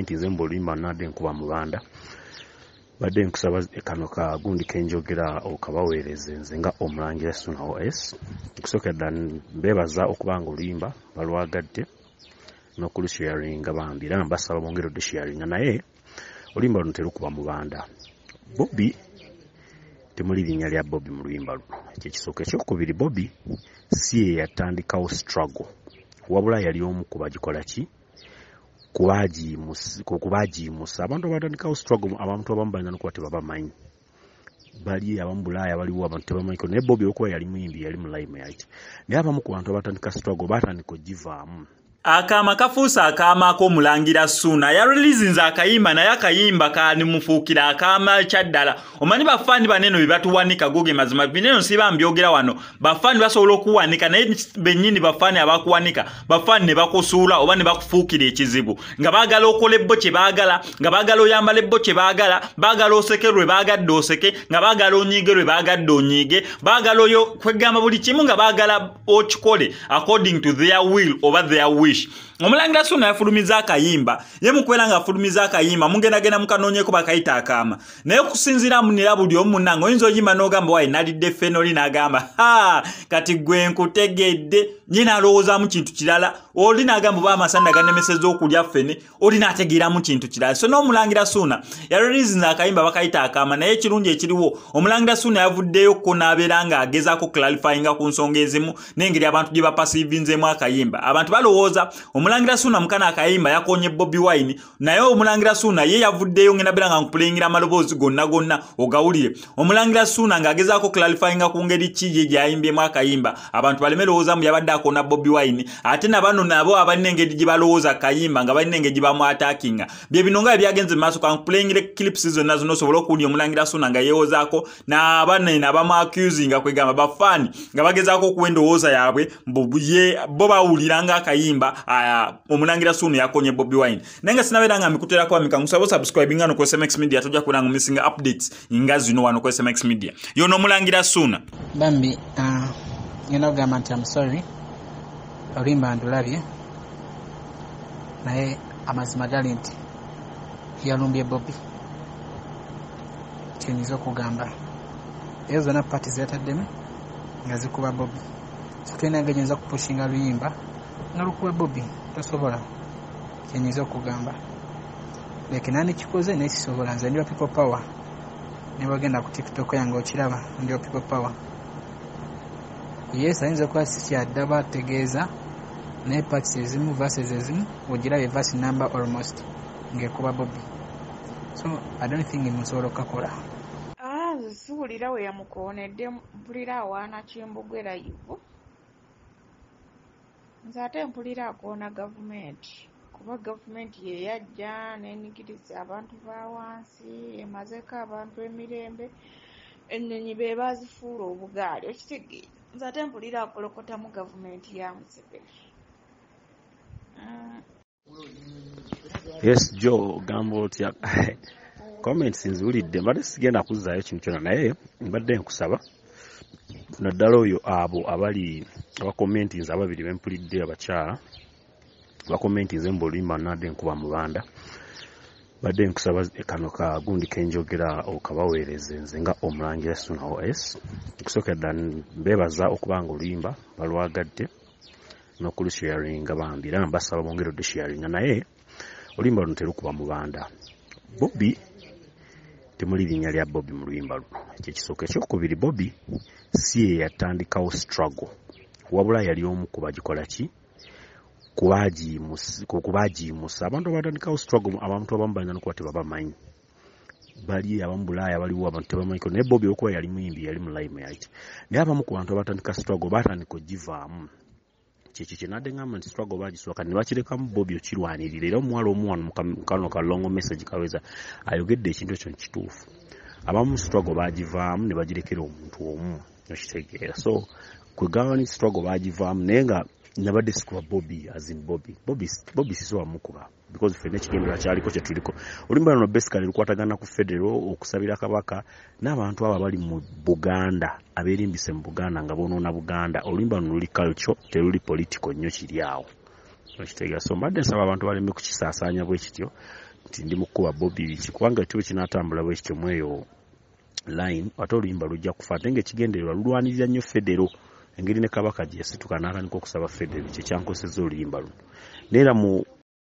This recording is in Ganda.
Abakomentinze mbu oluyimba nadde nkuba mubanda, badde nkusaba kano kagundi kenjogera okabaweereze nze nga Omulangira Suna OS. Okusookera ddala mbeebaza okuba nga oluyimba balwagadde n'okulusharinga bambi, era mbasaba bongere odusharinga. Naye oluyimba luno terukuba mubanda. Bobi temuli linnya lya Bobi mu luyimba luno, ekyo ekisooka. Ekyokubiri, Bobi si ye yatandikawo struggle, wabula yali omu ku bagikola ki, kubagiyimusa. Abantu abatandikawo struggle, abantu abamu bayinza nokuba tebabamanyi, bali abamu Bulaaya baliwo abantu tebamanyiko, naye Bobi olwokuba yali muyimbi, yali mu limelight. Naye abamu ku bantu abatandika struggle batandika ogivaamu. Akaama kafuuse akaama ak'Omulangira Suuna. Yareleasinze akayimba, naye akayimba kanimufuukira akaama kyaddala. Omanyi bafaani baneno bye batuwanika, goge mazima bineno siba mbyogera wano. Bafaani basobola okuwanika, naye bennyini bafaani abakuwanika, bafaani ne bakusuula oba ne bakufuukira ekizibu, nga baagala okola ebbo kye baagala, nga baagala oyambala ebbo kye baagala, baagala oseke lwe baagadde oseke, nga baagala onyiige lwe baagadde onyiige, baagala oyo kwegamba buli kimu nga baagala okikole according to their will oba their wish. Omulangira Suuna yafulumiza akayimba. Ye mukubeera nga afulumiza akayimba, mugendagenda mukanoonyeko, bakayita akaama. Naye okusinziira munera buli omu, munnange, oyinza oyimba n'ogamba, "Wayi, nalidde ffene." Oli n'agamba, "Ha, kati gwe nkutegedde." Ye n'alowoozaamu kintu kirala. Oli n'agamba, "Oba amasanda ganemeseza okulya ffene." Oli n'ategeeramu kintu kirala. So n'Omulangira Suuna yareleasinze akayimba bakayita akaama. Naye ekirungi ekiriwo, Omulangira Suuna yavuddeyo ko n'abeera ng'agezaako clarifyinga ku nsonga ezimu n'engeri abantu gye baperceivinzeemu akayimba. Abantu balowooza Omulangira Suuna mukana akayimba yakonye Bobi Wine, naye Omulangira Suuna ye yavuddeyo. Ngenda beera nga nkupuleyingira amaloboozi gonna gonna ogawulire. Omulangira Suuna ng'agezaako clarifyinga ku ngeri ki ye gyayimbyemu akayimba, abantu baleme lowooza mu yabadde akona Bobi Wine. Ate nabano nabo abalina engeri gye balowooza akayimba, nga balina engeri gye bamuattackinga. Bye bino nga byagenze mu maaso. Kankupuleyingire clips zonna zonna osobole okuwulira Omulangira Suuna nga yeewozaako n'abanene abamu accusinga, kwegamba bafaani nga bagezaako okuwa endowooza yaabwe mbu ye bo bawulira nga akayimba Omulangira Suuna yakonye Bobi Wine. Naye nga sinabeera nga mbikuterako amika, nkusaba osubscribinga no ku SMX Media, tojja kubeera nga omissinga updates nga zino wano ku SMX Media. Yono Omulangira Suuna. Bambi, ngenda kugamba nti am sorry. Oluyimba ndulabye, naye amazima gali nti yalumbye Bobi. Kyenyinza okugamba, ezo zonna parts zeyataddemu nga zikuba Bobi. So tulina engeri nyinza kupushinga luyimba nga lukuba Bobi? Tosobola. Kyenyinza okugamba, like nandikikoze, naye sisobola. Nze ndiwa People Power. Nebwagenda ku TikTok yange okiraba, ndiwa People Power. Yes, ayinza okuba sikyaddaba ategeeza, naye parts ezimu, verses ezimu ogiraba, verse number almost ng'ekuba Bobi. So I don't think musobola okukakola. Ah, nze siwulira we yamukoonedde, mpulira awaana Kimbugwe live. Nze ate mpulira akoona gavumenti, kuba gavumenti ye yajja n'enyigiriza abantu ba wansi, emazeeko abantu emirembe, ennyonyi be bazifuula obugaali, okitegeera? Nze ate mpulira akolokotamu gavumenti ya Museveni. Yes jo, gamba otya? Comments nziwulidde, mbadde sigenda kuzzaayo kintu kyonna, naye mbadde nkusaba naddala oyo abo abali abakomentinze ababiri bempulidde, abakyala bakomentinze mbu oluyimba nadde nkuba mubanda, badde nkusaba kano kagundi kenjogera okabaweereze nze nga Omulangira Suna OS. Okusookera ddala mbeebaza okuba nga oluyimba balwagadde n'okulusharinga bambi, era mbasaba bongere odusharinga. Naye oluyimba luno terukuba mubanda. Bobi temuli linnya lya Bobi mu luyimba luno, ekyo ekisooka. Ekyokubiri, Bobi si ye yatandikawo struggle, wabula yali omu ku bagikola ki, kubagiyimusa. Abantu abatandikawo struggle, abantu abamu bayinza nokuba tebabamanyi, bali abamu Bulaaya baliwo abantu tebamanyiko, naye Bobi olwokuba yali muyimbi, yali mu limelight. Naye abamu ku bantu abatandika struggle batandika ogivaamu. Kyekyo kyenadde ngamba nti struggle bagisooka ne bakirekamu Bobi okirwanirira. Era omuwala omu wano mu kano ka long message kaweza ayogedde ekintu ekyo nkituufu. Abamu struggle bagivaamu ne bagirekera omuntu omu, okitegeera? So kwegamba ni struggle bagivaamu, naye nga nabadde sikuba Bobi as in Bobi. Bobi, Bobi sisobola mukuba because ffenna ekigendera kyaliko kyetuliko. Oluyimba luno basically lukwatagana ku federal, okusabira Kabaka n'abantu abo abali mu Buganda abeerimbise mu Buganda nga bonoona Buganda. Oluyimba luno luli culture, teruli political nnyo kiri awo, okitegeera? So mbadde nsaba abantu baleme kukisaasaanya bwe kityo. nti ndi mu kkuba Bobi biki, kubanga ekyo kinaatambula bwe kityo mweyo line, ate oluyimba lujja kufa. Ate ng'ekigendererwa lulwanirira nnyo federo, engeri ne Kabaka gye yasituka n'atandika okusaba federo, kye kyankosezza oluyimba luno. Neera mu